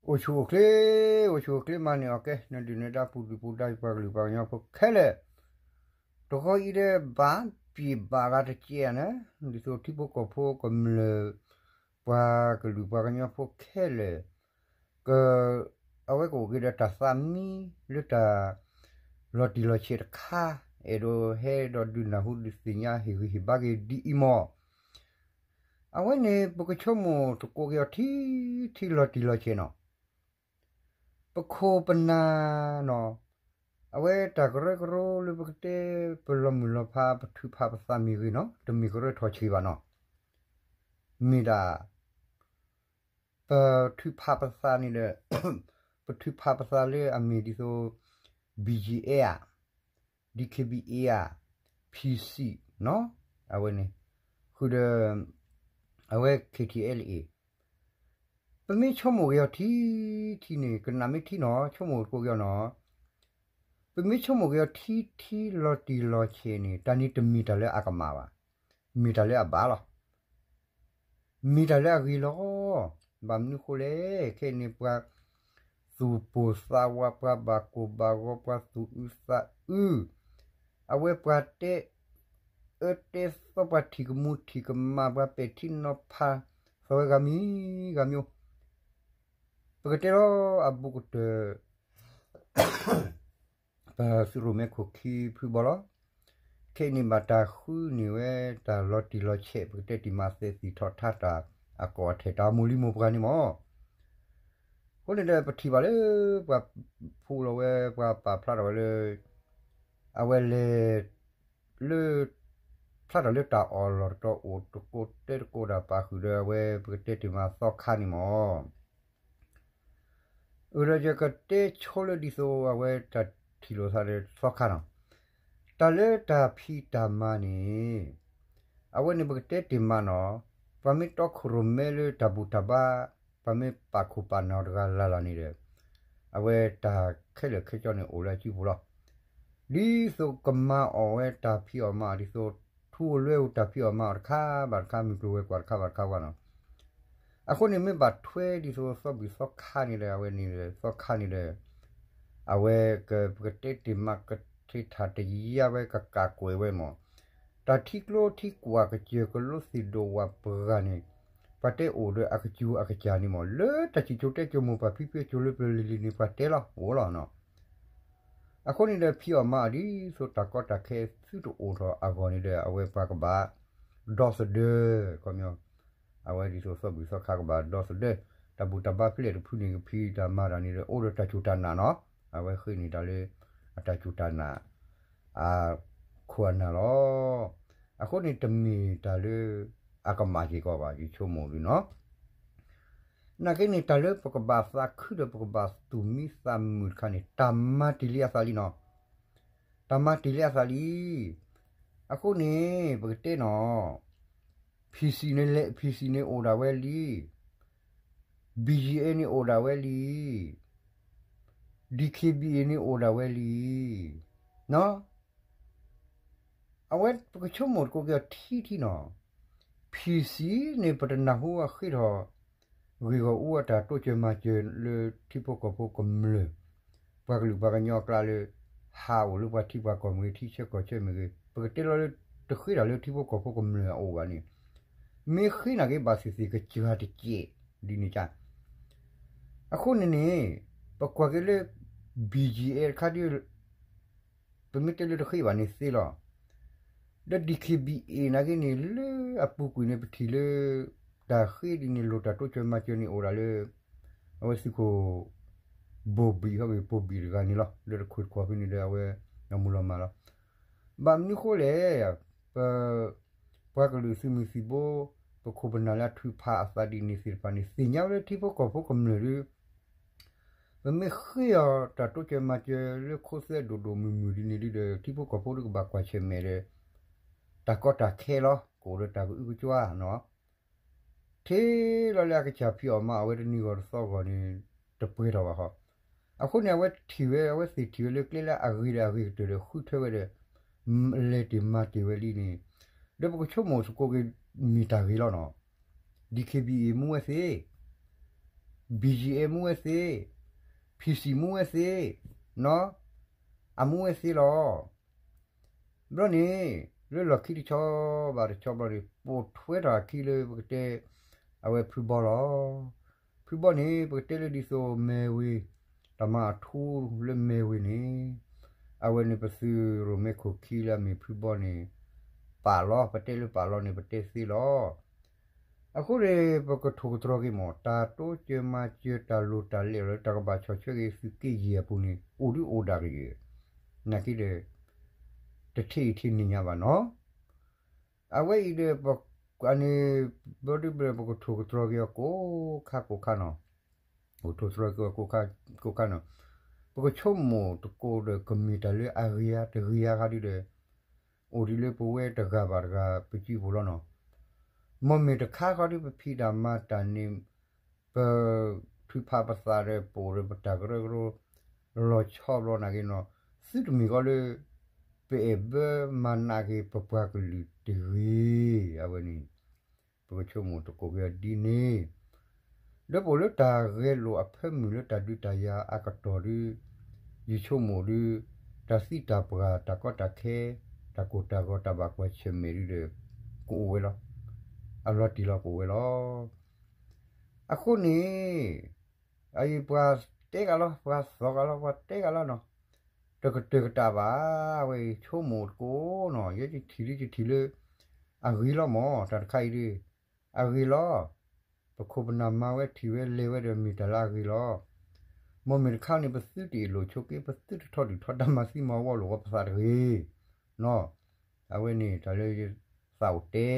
အိၣ်ဆူၣ်အိၣ်ချ့, အိၣ်ဆူၣ်အိၣ်ချ့မၤန့ၢ်အီၣ်ကဲ နဒုၣ်နဒါပူၤဒုၣ်ပူၤဒါပှၤကလုာ်ပှၤကညီဖိခဲလၢာ်, တဂီၤအံၤဒီးဘၣ်ပျံၤဘၣ်ဂၤတကဲးန့ၣ်, ဒ်သိးထံဖိကီၢ်ဖိကမျၢၢ် ပှၤကလုာ်ပှၤကညီဖိခဲလၢာ် က အဝဲကအိၣ်က့ၤဒီးတၢ်သးမံလၢတၢ်လီၤတံၢ်လီၤဆဲးတခါ, အဲၣ်ဒိးဟဲဒီးဒုးနၢ်ဟူဒုးသ့ၣ်ညါဟ့ၣ်ဂံၢ်ဟ့ၣ်ဘါက့ၤဒ်အံၤမီၢ်, အဝဲန့ၣ် ပကဆိကမိၣ်သကိးက့ၤအီၤထံထံလီၤတံၢ်လီၤဆဲး နီၤ, ပခိၣ်ပနၢ် နီၤ, အဝဲတၢ်ကရၢကရိလၢပကတဲ ပလီၤမုၢ်လီၤဖး ပထုးဖးပသးမ့ၢ်ဂ့ၤနီၤ, တမ့ၢ်ကရၢထီၣ်ဆံးဘၣ်နီၤ, မ့ၢ်ဒၣ် ပထုးဖးပသးန့ၣ်ဒီး ပထုးဖးပသးလၢအမ့ၢ်ဒ်သိး BGF ဧါ, DKBA ဧါ, PC နီၤ, အဝဲန့ၣ် ဃုာ်ဒီး အဝဲ KTLA ပမ့ၢ်ဆိကမိၣ်က့ၤအီၤထံထံန့ၣ် ကနၣ်မ့ၢ်ထံနီၤ, ဆိကမိၣ်သကိးက့ၤအီၤနီၤ, ပမ့ၢ်ဆိကမိၣ်က့ၤအီၤထံထံလီၤတံၢ်လီၤဆဲးန့ၣ် တၢ်န့ၣ်တမ့ၢ်တၢ်လၢအကမၣ်ဘၣ်, မ့ၢ်တၢ်လၢအဘၣ်လီၤ. မ့ၢ်တၢ်လၢအဂ့ၤလီၤ. ဘၣ်မနုၤဃိလဲၣ်, ခဲအံၤန့ၣ် ပှၤသူၣ်ပိၢ်သးဝး, ပှၤဘၣ်ကိၢ်ဘၣ်ဂီၤ, ပှၤသူၣ်အုးသးအုး, အဝဲပှၤတဲအၢတဲသီ, ပှၤထံၣ်ကမူထံၣ်ကမၣ်, ပှၤပဲာ်ထံနီၤဖး သီဝဲဂၤမံၤဂၤမံၤ, ပကတဲလီၤအဘူးကတၢၢ် ပသုးရိၣ်မဲခိၣ်ခံဖုဘီလီၤ. ခဲအံၤန့ၣ်ဘၣ်တၢ်ဃုန့ၢ်ဝဲ တၢ်လီၤတံၢ်လီၤဆဲး ပကတဲတံၢ်မးသဲးသံၣ်ထီၣ်ထါတၢ်အကီၢ်အထဲတၢ်အိၣ်မူလံမိၢ်ပှၢ်န့ၣ်မီၢ်. အဃိန့ၣ်ဒီးပထံၣ်ဘၣ်လၢ ပှၤဖူးလီၤဝဲ ပှၤပာ်ဖျါထီၣ်ဝဲလၢ အဝဲလဲၤ လၢ ဖျါထီၣ်လၢတၢ်အီၣ်လီၢ်တတီၤအိၣ်တကိးတဲတကိးတၢ်ပာ်ဃုာ်ဒီးအဝဲပကတဲတံၢ်မးသီခါန့ၣ်မီၢ်. အၢၣ်ဒီးယကတဲဆိလၢဒ်သိးအဝဲတၢ်ထံၣ်လိာ်သးဒီးသီခါနီၤ, တၢ်လၢတၢ်ဖံးတၢ်မၤန့ၣ် အဝဲန့ၣ်ပကတဲတ့ၢ်မးနီၤ, ပှၤမ့ၢ်တီခိၣ်ရိၣ်မဲလၢတၢ်ဘူၣ်တၢ်ဘါ, ပှၤမ့ၢ်ပာ်ခိၣ်ပာ်နၢ်အီၤတဂၤလၢ်လၢ်န့ၣ်ဒီး အဝဲတၢ်ခဲလၢာ်ခဲဆ့န့ၣ်အိၣ်လၢအစုပူၤလီၤ. ဒ်သိးကမၤအီၣ်ဝဲတၢ်ဖံးအီၣ်မၤအီၣ်ဒ်သိး ထူဧိၤလွဲဧိၤတၢ်ဖံးအီၣ်မၤအီၣ်တခါဘၣ်တခါ မုၢ်ကျိၤဝဲၤကွာ်တခါဘၣ်တခါဝဲနီၤ. အဃိန့ၣ် မ့ၢ်ဘၣ်ထွဲဒ်သိးသီဘံၣ်သီခါန့ၣ်ဒီး အဝဲန့ၣ်ဒီး သီခါန့ၣ်ဒီး အဝဲကပကတဲတ့ၢ်မးကထံးထၣ်တယါဝဲကကးကွဲးဝဲမီၢ်, တၢ်ထံကျိထံကွၢ်ကစၢၢ်ကလိသ့ၣ်ဒိၣ်ဝးပှၤဂၤန့ၣ် ပှၤတဲအိၣ်ဒီးအကစူၤအကစၢ်န့ၣ်မီၢ်, လၢတၢ်စံၣ်စိၤတဲစိၤမိၢ်ပၢ်ဖံဖုအစိၤလၢပျၢၤလံၤလံၤန့ၣ် ပှၤတဲလီၤအိၣ်လီၤနီၤ. အဃိန့ၣ်ဒီး ဖံးအီၣ်မၤအီၣ်ဒ်သိးတၢ်ကီတၢ်ခဲသုတအိၣ်ထီၣ်အဂီၢ်န့ၣ်ဒီး အဝဲပှၤကဘၣ်ဒီသဒၢ ခီပညီ အဝဲဒ်သိးသီဘံၣ်သီခါကဘၣ်ဒီသဒၢ, တၢ်ဘူၣ်တၢ်ဘါဖဲလဲၣ်တဖုန့ၣ် ကဖံးတၢ်မၤတၢ်န့ၣ်ဒီး အိၣ်ဒီးတၢ်စူၢ်တၢ်နာ်နီၤ, အဝဲဃ့န့ၢ်တၢ်လၢ အတၢ်စူၢ်တၢ်နာ် အခိၣ်အနၢ်လီၤ. အဃိန့ၣ်တမ့ၢ်တၢ်လၢ အကမၣ်က့ၤကီးဘၣ် ယဆိကမိၣ်ဒ်နီၤ. နာ်က့န့ၣ် တၢ်လၢပကဘၣ်သးခုဒီးပကဘၣ်သူၣ်မံသးမုာ်တခါန့ၣ် တၢ်မၤတ့ၢ်လံအသးလံနီၤ. တၢ်မၤတ့ၢ်လံအသးလံ. အဃိန့ၣ် ပကတဲနီၤ PC န့ၣ်လဲၣ် PC န့ၣ်အိၣ်ဒၣ်ဝဲလံ, BGF န့ၣ်အိၣ်ဒၣ်ဝဲလံ, DKBA န့ၣ်အိၣ်ဒၣ်ဝဲလံ. အဝဲပကဆိကမိၣ်သကိးက့ၤအီၤထံထံနီၤ, PC န့ၣ် ပတနၢ်ဟူအဃ့ထီၣ် ဂ့ၢ်ဂီၢ်အူအတၢ်တိစၢၤမၤစၢၤလၢထံဖိကီၢ်ဖိကမျၢၢ် ပှၤကလုာ်ပှၤကညီအကျါလၢ ဟးအိၣ်လၢပှၤထံပှၤကီၢ်မ့ၢ်ဂ့ၤ ထံဆၢကီၢ်ဆၢမ့ၢ်ဂ့ၤ ပကတဲလီၤလၢတဃ့တၢ်လၢထံဖိကီၢ်ဖိကမျၢၢ်အအိၣ်ဘၣ်န့ၣ် မ့ၢ်ဃ့နာ်က့ဘၣ်သ့ၣ်သ့ၣ်ကစှၤတကဲးဒ်န့ၣ်ကါ. အဃိန့ၣ်န့ၣ် ပကွၢ်က့ၤလၢ BGF တခါဒ် ပမ့ၢ်တဲလၢတဃ့ဘၣ်န့ၣ်သ့လီၤ. ဒီး DKBA နာ်က့န့ၣ် လၢအပူၤကွံာ်န့ၣ် ပထံၣ်လၢ တၢ်ဃ့ဒ်န့ၣ် လိၣ်တၢ်တိစၢၤမၤစၢၤန့ၣ်အိၣ်ဒၣ်လၢ အဝဲသုးခိၣ် ဘိၣ်ဘံၣ် ဟီဘ့ၣ် ဘိၣ်ဘံၣ်တဂၤန့ၣ်လီၤ. လၢတခိၣ်တခီၣ်ဖဲန့ၣ်ဒီး အဝဲအမူလီၤမၢ်လီၤ. ဘၣ်မနုၤဃိလဲၣ်, ပ ပှၤကလုာ်သုးမုၢ်သံၣ်ဘိ ပခိၣ်ပနၢ်လၢအထုးဖးအသးဒ်န့ၣ်သ့ၣ်တဖၣ်န့ၣ် သ့ၣ်ညါဝဲလၢထံဖိကီၢ်ဖိကမျၢၢ်ဒီး ပမ့ၢ်ဃ့အီၤတၢ်တိစၢၤမၤစၢၤလၢခိသွဲဒိၣ်ဒိၣ်မုၢ်မုၢ်ဒ်န့ၣ်ဒီး ထံဖိကီၢ်ဖိဒီးကဘၣ်ကွၢ်ဆၢၣ်မဲာ်ဒီး တၢ်ကီတၢ်ခဲလီၤ. ကအိၣ်ဒီးတၢ်ကအုကစွါနီၤ ထဲလီၤလၢအကစၢ်ဖံးအီၣ်မၤအီၣ်ဝဲတနံၤဂီၢ်တသီဂီၢ်န့ၣ် တပှဲၤထီၣ်ဘၣ်ဃီ. အဃိန့ၣ် အဝဲထံၣ်ဝဲ အဝဲသ့ၣ်ထံၣ်ဝဲလၢကျဲလၢအဂ့ၤဒီးအဂ့ၤကတၢၢ်ဒီးဃုထၢဝဲဒီး လဲၤတ့ၢ်မၤတ့ၢ်ဝဲလံန့ၣ် ဒီးပကဆိကမိၣ်သကိးက့ၤမ့ၢ်တၢ်ဂ့ၤလီၤနီၤ. DKBA မူဝဲသ့ၣ် BGF မူဝဲသ့, PC မူဝဲသ့, နီၤ, အမူဝဲသ့လီၤ. ဘျီန့ၣ် လၢလီၢ်ခံတဆီဘၣ်တဆီဘျီန့ၣ် ပိာ်ထွဲထီၣ်အခံလၢပကတဲ အဝဲဖုဘီလီၤ. ဖုဘီန့ၣ် ပကတဲလၢဒ်သိးမဲၢ်ဝ့ၤ တၢ်မၤအထူလၢမဲၢ်ဝ့ၤန့ၣ် အဝဲန့ၣ်ပသုးရိၣ်မဲခိၣ်ခံလၢအမ့ၢ်ဖုဘီန့ၣ် ပာ်လီၤ, ပတဲလၢပာ်လီၤန့ၣ် ပတဲသ့လီၤ. အဃိန့ၣ် ပကထိၣ်ကတြီၤက့ၤမး တၢ်တိစၢၤမၤစၢၤ တၢ်လိၣ်တၢ်လဲလီၤလၢတၢ်ကဘၣ်ဆီၣ်ထွဲက့ၤသုးက့ယဲၢ်အပူၤန့ၣ် အိၣ်ဒုးအိၣ်ဒၣ်ကယဲၢ်, နာ်က့ဒီး တထံၣ်အံၤထံၣ်န့ၣ်ညါဘၣ်နီၤ. အဝဲအံၤဒီး ပ န့ၣ် ဘျီဒုး ပကထိၣ်ကတြီၤက့ၤအီၤကိးခါကိးခါနီၤ, ပကထိၣ်ကတြီၤက့ၤအီၤကိးခါနီၤ, ပကဆိကမိၣ်သကိးဒီး ကမ့ၢ်တၢ်လၢအဂ့ၤဧါ တဂ့ၤဧါဃီဒုးဒီး အိၣ်ဒံးလၢပဝဲတဂၤဘၣ်တဂၤ ပစုပူၤလီၤနီၤ. မ်မ့ၢ်တခါဃီဒုး ပဖံးတၢ်မၤတၢ်န့ၣ် ပ ထုးဖးပသးဒီး ပအိၣ်ဒီးပတၢ်ကရၢကရိ လီၤဆီဘျီနာ်က့နီၤ, သုတမ့ၢ်ဃီလၢ ပအဲၣ်ဘၢမၤနးက့ၤပပှၤကလုာ်တဂ့ၤ, အဝဲန့ၣ် ပကဆိကမိၣ်သကိးက့ၤအီၤဒ်န့ၣ် ဒီးပအိၣ်လၢတၢ်ဂဲၤလိာ်အဖၢမုၢ်လၢတၢ်ဒုးတၢ်ယၤအကတီၢ်ဒုး ယဆိကမိၣ်ဒုး တၢ်သံတၢ်ပှၢ် တၢ်ကီတၢ်ခဲ တၢ်ကိၢ်တၢ်ဂီၤ တၢ်ဘၣ်ကွၢ်ဆၢၣ်မဲာ်ဒုးဒီး ကအိၣ်ဝဲလီၤ. အလီၤတံၢ်လီၤကအိၣ်ဝဲလီၤ. အဃိန့ၣ် အအံၤပှၤတဲဂၤလီၤ ပှၤသီၣ်ဂၤလီၤ ပှၤတဲဂၤလီၤနီၤ, တကတၢၢ်ကတၢၢ်ဘၣ်, အဝဲအံၤဆိကမိၣ်သကိးနီၤ, ယဲယထံၣ်ဒုးယထံၣ်လၢ အဂ့ၤလီၤမး တၢ်တခါအံၤဒုး အဂ့ၤလီၤ. ပခိၣ်ပနၢ်မၤဝဲထံၣ်ဝဲလဲၤဝဲဒီးမ့ၢ်တၢ်လၢအဂ့ၤလီၤ. မ်မ့ၢ်တခါန့ၣ် ပသုတအ့ၣ်လိာ်ဆိးက့ ပသုတထီဒုၣ်ထီဒါမၤသံမၤဝီလိာ်ဝဲပသးတဂ့ၤ, နီၤ, အဝဲန့ၣ်တၢ်လၢသးအိၣ်တဲ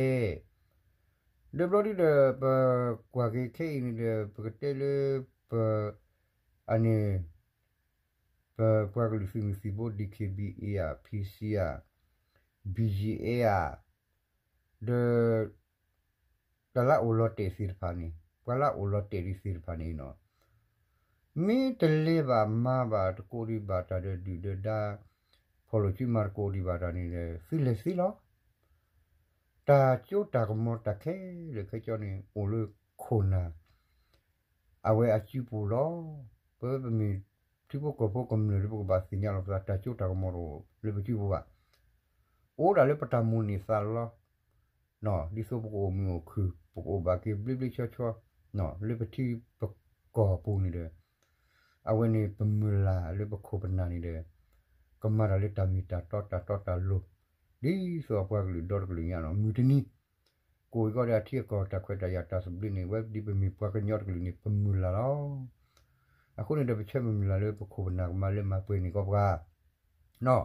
ဒီးဘျီဒုးဒီး ပကွၢ်က့ၤခဲအံၤန့ၣ်ဒီး ပကတဲလၢ ပ အန့ၣ် ပပှၤကလုာ်သုးမုၢ်သံၣ်ဘိ DKBA ဧါ PC ဧါ BGF ဧါ ဒီး တၢ်လၢအအိၣ်လီၤတဲာ်သ့ၣ်တဖၣ်န့ၣ် ပှၤလၢအအိၣ်လီၤတဲာ်ဒံးသ့ၣ်တဖၣ်န့ၣ်နီၤ မ့ၢ်တလဲၤဘၣ်မၤဘၣ်တကိးဒံးဘၣ်တၢ်ဒီးဒုၣ်ဒီးဒါ ဖီၣ်လိာ်စုမၤတကိးဒံးဘၣ်တၢ်န့ၣ်ဒီး သုလဲၤသ့လီၤ. တၢ်ကၠိတၢ်ကမီၤတၢ်ခဲလၢာ်ခဲဆ့န့ၣ် အိၣ်လၢခိၣ်နၢ် အဝဲအစုပူၤလီၤ. ပဝဲပမ့ၢ်ထံဖိကီၢ်ဖိကမျၢၢ်ဒီး ပကဘၣ်သ့ၣ်ညါလီၤပသး တၢ်ကၠိတၢ်ကမီၤတအိၣ်လၢပစုပူၤဘၣ်. အိၣ်ဒၣ်လၢပတၢ်မိၣ်န့ၢ်သးလီ ဒ်သိးပကအိၣ်မုာ်အိၣ်ခုၣ် ပကအိၣ်ဘၣ်က့ၤဘျ့ဘျ့ဆှီဆှီ လၢပထံပကီၢ်ပူၤန့ၣ်ဒီး အဝဲန့ၣ်ပမုၢ်လၢ်လၢပခိၣ်ပနၢ်န့ၣ်ဒီး ကမၤတၢ်လၢတၢ်မ့ၢ်တၢ်တီတၢ်တီတၢ်လိၤ ဒ်သိးအပှၤကလုာ်ဒီတကလုာ်ညါနီၤ မုၢ်တနံၤ ကိးဝဲကီးဒီးအထံအကီၢ်တၢ်ခွဲးတၢ်ယာ်တၢ်သဘျ့န့ၣ် ဝဲဒ်ပမ့ၢ်ပှၤကညီတကလုာ်န့ၣ် ပမုၢ်လၢ်လီၤ. အဃိန့ၣ်ဒီးပဆၢမုၢ်လၢ်လၢပခိၣ်ပနၢ်ကမၤလၢမၤပှဲၤန့ၢ်ကီးပှၤ နီၤ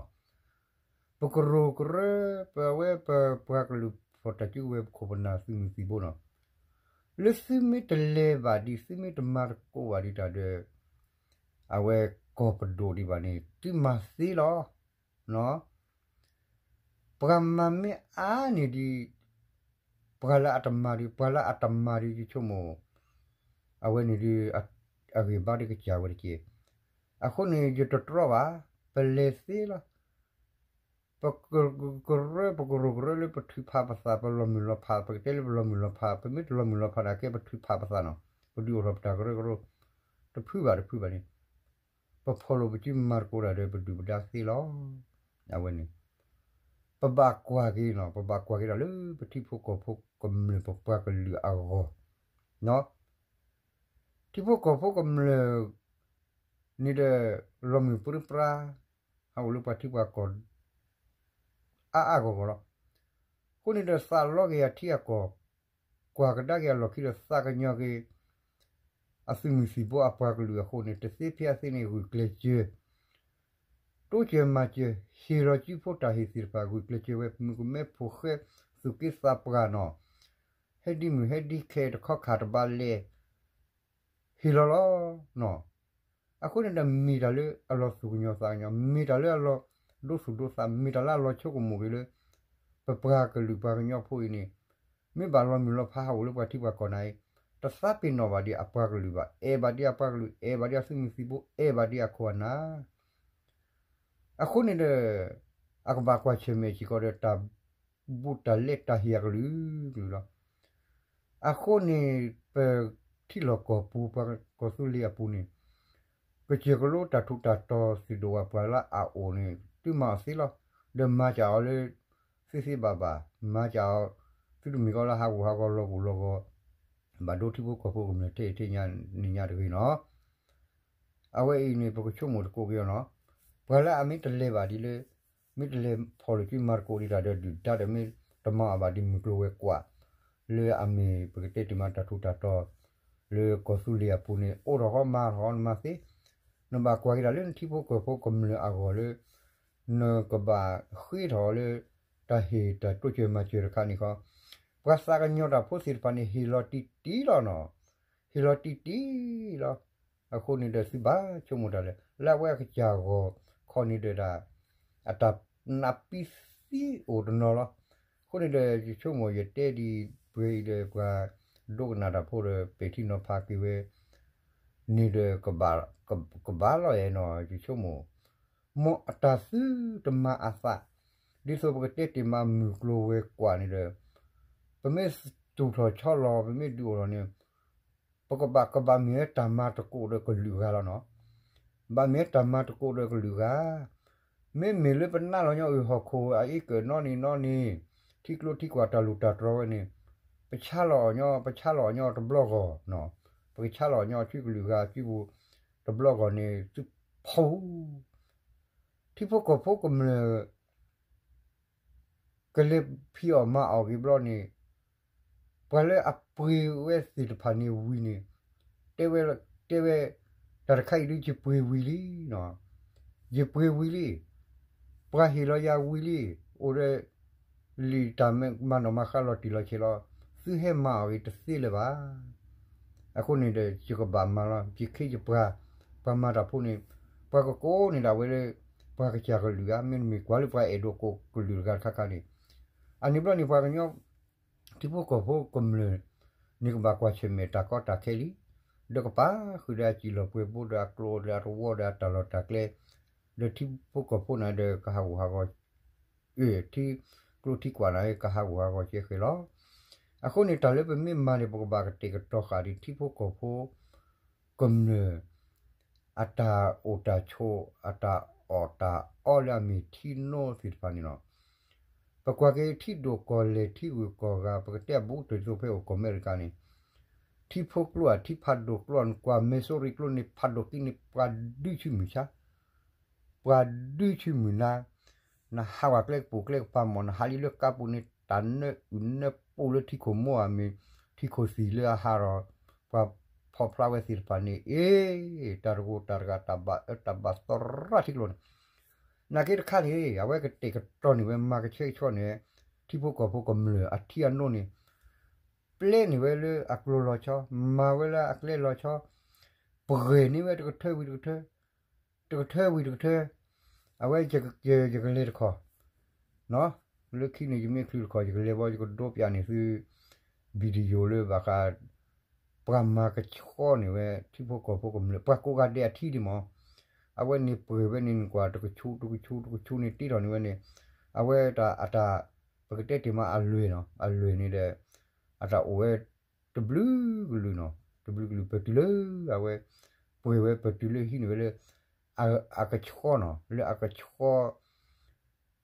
ပကရူၢ်ကရၢ ပဝဲပပှၤကလုာ်ဖီၣ်တၢ်စုကဝဲၤပခိၣ်ပနၢ်သုးမုၢ်သံၣ်ဘိနီၤ လၢသုမ့ၢ်တလဲၤဘၣ်ဒံး သုမ့ၢ်တမၤသကိးဘၣ်ဒံးတၢ်ဒီး အဝဲကီၢ်ပဒိၣ်ဒံးဘၣ်န့ၣ် သုမၤသ့လီၤ. ပှၤမၤမ့ၢ်အါန့ၢ်ဒံး ပှၤလၢအတမၤဒံး ပှၤလၢအတမၤဒံး ယဆိကမိၣ် အဝဲန့ၣ်ဒုး အဂံၢ်ဘါဒုးကစၢ်ဝဲတက့ၢ်. အဃိန့ၣ် ယတတြီဘၣ် ပလဲၤသ့လီၤ. ပကရၢ ပကရူၢ်ကရၢလၢပထုးဖးပသး ပလီၤမုၢ်လီၤဖး ပကတဲလၢပလီၤမုၢ်လီၤဖး ပမ့ၢ်တလီၤမုၢ်လီၤဖးဒၣ်ကဲ ပထုးဖးပသးနီၤ ပဒုးအိၣ်ထီၣ်ပတၢ်ကရၢကရိ တဖုဘၣ်တဖုဘၣ်န့ၣ် ပဖီၣ်လိာ်ပစုမၤသကိးတၢ်ဒီးပဒုၣ်ပဒါသ့လီၤ. အဝဲန့ၣ် ပဘၣ်ကွၢ်က့ၤနီၤ ပဘၣ်ကွၢ်က့ၤဒီးလၢပထံဖိကီၢ်ဖိကမျၢၢ်ပပှၤကလုာ်အဂီၢ် ထံဖိကီၢ်ဖိကမျၢၢ်န့ၣ်ဒီး လီၤမုၢ်ပြံပြါ ဟးအိၣ်လၢပှၤထံပှၤကီၢ် အါအါဂီၢ်ဂီၢ်လီၤ. အဃိန့ၣ်ဒီးသးလီက့ၤအထံအကီၢ် ကွၢ်ကဒါက့ၤအလီၢ်ခံဒီးသးကညီၤက့ၤ အသုးမုၢ်သံၣ်ဘိအပှၤကလုာ်အဃိန့ၣ် တသ့ဖဲအသ့န့ၣ် ဂုာ်ကျဲးစၢး တိစၢၤမၤစၢၤ ဟ့ၣ်လီၤစုဖိတၢ်ဟ့ၣ်သ့ၣ်တဖၣ် ဂုာ်ကျဲးစၢးဝဲ မုၣ်ကမဲဖိဃဲ သူၣ်က့သးပှၢ်နီၤ ဟဲဒ်မုၢ်ဟဲဒ်ခဲတခီခါတဘၣ်လဲၣ် ဟ့ၣ်လီၤလီၤ. အဃိန့ၣ်ဒီးမ့ၢ်တၢ်လၢအလီၤသူၣ်ကညီၤသးကညီၤ မ့ၢ်တၢ်လၢအလီၤဒိသူၣ်ဒိသး မ့ၢ်တၢ်လၢအလီၤဆိကမိၣ်က့ၤလၢ ပပှၤကလုာ်ပှၤကညီဖိအံၤန့ၣ် မ့ၢ်ဘၣ်လီၤမုၢ်လီၤဖးဟးအိၣ်လၢပှၤထံပှၤကီၢ်နၤအံၤ တသးပ့ၤနီၣ်ဘၣ်ဒံးအပှၤကလုာ်ဘၣ် အဲၣ်ဘၣ်ဒံးအပှၤကလုာ် အဲၣ်ဘၣ်ဒံးအသုးမုၢ်သံၣ်ဘိ အဲၣ်ဘၣ်ဒံးအခိၣ်အနၢ် အဃိန့ၣ်ဒီး အကဘၣ်ကွၢ်ဆၢၣ်မဲာ်စ့ၢ်ကီးဒီးတၢ်ဘူးတၢ်လဲတၢ်ဟ့ၣ်အကလုာ်ကလုာ်လီၤ. အဃိန့ၣ် ပ ထံလီၢ်ကီၢ်ပူၤ ပှၤကီၢ်သူလ့ၤအပူၤန့ၣ် ကစၢၢ်ကလိတၢ်ထူးတၢ်တီၤသုးဒိၣ်ဝဲပှၤလၢအအိၣ်န့ၣ် သုမၤအီၤသ့လီၤ. ဒီးမၤစၢၤအီၤလၢ သ့သ့ဘၣ်ဘၣ် မၤစၢၤအီၤ သုတမ့ၢ်ကီးလၢဟးဂူာ်ဟးဂီၤလီၤကအိၣ်လီၤဂီၤ ဘၣ်ဒိထံဖိကီၢ်ဖိကမျၢၢ်ထဲအံၤထဲညါန့ၣ်ညါတဂ့ၤနီၤ. အဝဲအံၤန့ၣ် ပကဆိကမိၣ်တကိးက့ၤအီၤနီၤ. ပှၤလၢအမ့ၢ်တလဲၤဘၣ်ဒ်လၢ မ့ၢ်တလဲၤဖီၣ်လိာ်စုမၤသကိးဒံးတၢ်ဒီးဒုၣ်ဒါဒီးမ့ၢ်တမၤအီၤဘၣ်ဒ်မုၢ်ကျိၤဝဲၤကွာ် လၢအမ့ၢ်ပကတဲတ့ၢ်မးတၢ်ထူးတၢ်တီၤ လၢကီၢ်သူလ့ၤအပူၤန့ၣ် အိၣ်ထီၣ်ဃီမၤထီၣ်ဃီနမၤသ့, နဘၣ်ကွၢ်က့ၤတၢ်လၢနထံဖိကီၢ်ဖိကမျၢၢ်အဂီၢ်လၢ နကဘၣ်ဃ့ထီၣ်လၢ တၢ်ဟ့ၣ်တၢ်တိစၢၤမၤစၢၤတခါန့ၣ်ခီ, ပှၤသးကညီၤတၢ်ဖိသ့ၣ်တဖၣ်န့ၣ် ဟ့ၣ်လီၤတံၢ်တံၢ်လီၤနီၤ, ဟ့ၣ်လီၤတံၢ်တံၢ်လီၤ. အဃိန့ၣ်ဒီးသုဘၣ်ဆိကမိၣ်တၢ်လၢ လၢအဝဲအကစၢ်ဂီၢ်ခီန့ၣ်ဒီးဒၣ် အတၢ်နးပံသံအိၣ်တနီၤလီၤ. အဃိန့ၣ်ဒီးယဆိကမိၣ်ယတဲဒံးပှဲၤအံၤဒီးပှၤဒိကနၣ်တၢ်ဖိဒီး ပဲာ်ထံနီၤဖးက့ၤဝဲ န့ၣ်ဒီး ကဘၣ်လီၤအဲၣ်နီၤ ယဆိကမိၣ်, မ်အတၢ်သုတမၤအသး ဒ်သိးပကတဲတ့ၢ်မးမုၢ်ကျိၤဝဲၤကွာ်န့ၣ်ဒီး ပမ့ၢ်တူၢ်ထီၣ်ဆီလီၤ ပမ့ၢ်ဒုးအိၣ်ထီၣ်န့ၣ် ပကဘၣ် ကဘၣ်မ့ၢ်ဝဲတၢ်မၤသကိးဒီးကလုာ်ဂၤလီၤနီၤ. ဘၣ်မ့ၢ်ဝဲတၢ်မၤသကိးဒီးကလုာ်ဂၤ မ့မ့ၢ်လၢပနၢ်လီၤညီအုၣ်ဟီၣ်ခိၣ်အအ့ကၢၣ်နီၢ်န့ၣ်နီၢ်န့ၣ် ထံကျိထံကွာ်တၢ်လူၢ်တၢ်တြီၤဝဲန့ၣ် ပဆါလီၤအီၤညီ ပဆါလီၤအီၤညီတဘျီဂီၢ်, ပကဆါလီၤအီၤညီဆူကလုာ်ဂၤစုပူၤ တဘျီဂီၢ်န့ၣ် သုဖီၣ် ထံဖိကီၢ်ဖိကမျၢၢ် ကလဲၤဖံးအီၣ်မၤအီၣ်ဂ့ၤဘျီန့ၣ် ပှၤလၢအပှ့ၤဝဲသ့ၣ်တဖၣ်န့ၣ်ဝံၤန့ၣ် တဲဝဲ တဲဝဲ တၢ်တခါအံၤဒုးယပှ့ၤဝံၤလံနီၤ, ယပှ့ၤဝံၤလံ, ပှၤဟ့ၣ်လီၤယၤဝံၤလံ, အိၣ်ဒီး လံာ်တၢ်မၤနီၣ်မၤဃါလီၤတံၢ်လီၤဆဲးလီၤ, သုဟဲမၤအီၣ်ဂ့ၤတသ့လၢၤဘၣ်. အဃိန့ၣ်ဒီး ယကဘၣ်မၤလီၤ ယခ့ယပှၤ, ပှၤမၤတၢ်ဖိန့ၣ် ပှၤကကိးန့ၢ်ဒၣ်ဝဲလၢ ပှၤကစၢ်ကလုာ်ဧါ မ့တမ့ၢ်ကွၢ်လၢပှၤအဲၣ်ဒိးကိးကလုာ်တဂၤတခါခါန့ၣ်, အန့ၣ်ဘျီန့ၣ် ပှၤကညီ ထံဖိကီၢ်ဖိကမျၢၢ်န့ၣ် ကဘၣ်ကွၢ်ဆၢၣ်မဲာ်တၢ်ကီတၢ်ခဲလံ, ဒီးကပာ်ဃုာ်ဒီးအစံာ်လီၤပှဲၤဘိ ဒီးအကျိ ဒီးအတဝီ ဒီးအတၢ်လီၢ်တၢ်ကျဲ, ဒီးထံဖိကီၢ်ဖိန့ၣ်ဒီးကဟးဂူာ်ဟးဂီၤ ထံကျိထံကွာ်န့ၣ်ကဟးဂူာ်ဟးဂီၤကဲဃဲၤလီၤ. အဃိန့ၣ် တၢ်လၢပမ့ၢ်မၤန့ၣ် ပကဘၣ်ကတဲာ်ကတီၤဃာ်ဒံးထံဖိကီၢ်ဖိ ကမျၢၢ် အတၢ်အိၣ်တၢ်ဆိး အတၢ်အီၣ်တၢ်အီလၢအမ့ၢ်ထံနိသ့ၣ်တဖၣ်န့ၣ်လီၤ. ပကွၢ်က့ၤထံဒိၣ်ကီၢ်လဲၢ်ထံဂုၤကီၢ်ဂၤ ပကတဲအဘူးကတၢၢ်ဒ်သိးဖဲအိၣ်ကီၢ်အမဲရကၤန့ၣ်, ထံဖိကျိဧါ ထံဖးဒိၣ်ကျိ နကွၢ်မဲၢ်စိရံကျိန့ၣ် ဖးဒိၣ်က့န့ၣ် ပှၤဒုးဆူမုၢ်ဆါ ပှၤဒုးဆူမုၢ်နၤ, နဟးဝဲကျဲကပူၤကျဲကပၤမ့ၢ် နဟးလံလၢကါပူၤန့ၣ် တၢ်နၢအုၣ်နၢပူၤလၢထံခိၣ်မိၢ်ဧါမ့ၢ် ထံခိၣ်သံၣ်လၢအဟးဒီး ပှၤဖီၣ်ဖျါဝဲသ့ၣ်တဖၣ်န့ၣ် အ့ တၢ်တဂိာ်တၢ်တဂၤ တၢ်ဘၣ်အၢတၢ်ဘၣ်သီရၣ်ထံကျိန့ၣ်, နာ်က့တခါန့ၣ် အဝဲကတဲာ်ကတီၤန့ၢ်ဝဲ မၤကဆှဲကဆှီန့ၣ် ထံဖိကီၢ်ဖိကမျၢၢ်အထံအနိန့ၣ် ပျဲန့ၢ်ဝဲလၢအကျိလီၤဆီ, မၤဝဲလၢအကျဲလီၤဆီ, ပှဲၤန့ၢ်ဝဲတကထၢဝံၤတကထၢ, တကထၢဝံၤတကထၢ, အဝဲ ယကလဲၤတခီ, လၢခံန့ၣ် ယမ့ၢ်ချုးတခီ ယကလဲၤဘီ ယကဒိးပၠးန့ၢ်သု video လၢဘၣ်ဃး ပှၤမၤကဆှီန့ၢ်ဝဲ ထံဖိကီၢ်ဖိကမျၢၢ် ပှၤကိးဂၤဒဲးအထံဒံးမး, အဝဲန့ၣ်ပှဲၤဝဲန့ၣ် နကွၢ်တကဆူးတကဆူးတကဆူးန့ၣ် တ့ထီၣ်န့ၢ်ဝဲန့ၣ်, အဝဲတၢ်အတၢ် ပကတဲတ့ၢ်မးအလွဲၢ်နီၤ, အလွဲၢ်န့ၣ်ဒီး အတၢ်အိၣ်ဝဲ တဘျုးကလုာ်နီၤ, တဘျုးကလုာ်ပတုၤလၢ အဝဲ ပှဲၤဝဲပတုၤလၢဟံးန့ၢ်ဝဲလၢ အကဆှီနီၤ, လၢအကဆှီ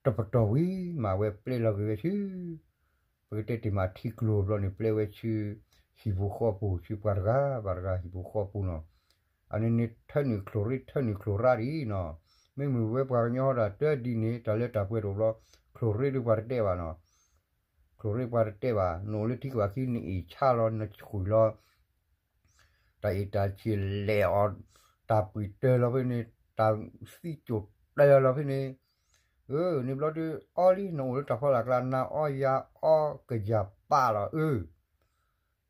တပတီၢ်ဝံၤမး အဝဲပျဲလီၤက့ၤဝဲဆူ ပကတဲတ့ၢ်မးထံကျိဘျီန့ၣ် ပျဲဝဲဆူ ဟံၣ်ဖိဃီဖိ ဆူပှၤတဂၤဘၣ်တဂၤဟံၣ်ဖိဃီဖိနီၤ, အန့ၣ်န့ၣ်ထၢနုာ်ချိၣ်ရ့ ထၢနုာ်ချိၣ်ရၣ်ဒ်နီၤ, မ့မ့ၢ်ဝဲပှၤကညီဒီးတၢ်ဒ်န့ၣ် တၢ်လၢတၢ်ပှဲၤတအိၣ်ဘျီ ချိၣ်ရ့ဒီးပှၤတတဲဘၣ်နီၤ, ချိၣ်ရ့ပှၤတတဲဘၣ်, နအိၣ်လၢထံကဘၣ်ခံ နအ့ၣ်ဆါလီၤ နဆှုၣ်လီၤ တၢ်အ့ၣ်တၢ်ဆံးလဲၤအီၤ, တၢ်ပှံၢ်တၢၢ်လီၤဖဲန့ၣ်, တၢ်သံကၠိၣ်တၢၢ်လီၤဖဲန့ၣ်, အၢ န့ၣ်ဘျီဒုးအီလံ နအိၣ်လၢတၢ်ဖီလာ်ကျါ နၤအီယၤအီကယၤပာ်လီၤ အၢ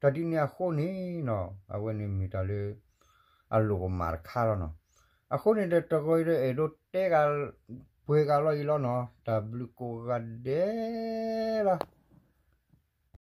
တၢ်ဒ်န့ၣ်အဃိန့ၣ်နီၤ အဝဲန့ၣ်မ့ၢ်တၢ်လၢ အလိၣ်ကမၣ်တခါလီၤနီၤ, အဃိန့ၣ်ဒီးတဂီၤအံၤဒီးအဲၣ်ဒိးတဲဂၤ ပှဲၤဂၤလီၤအံၤလီၤနီၤ, တၢ်ဘျုးကိးဂၤဒဲးလီၤ.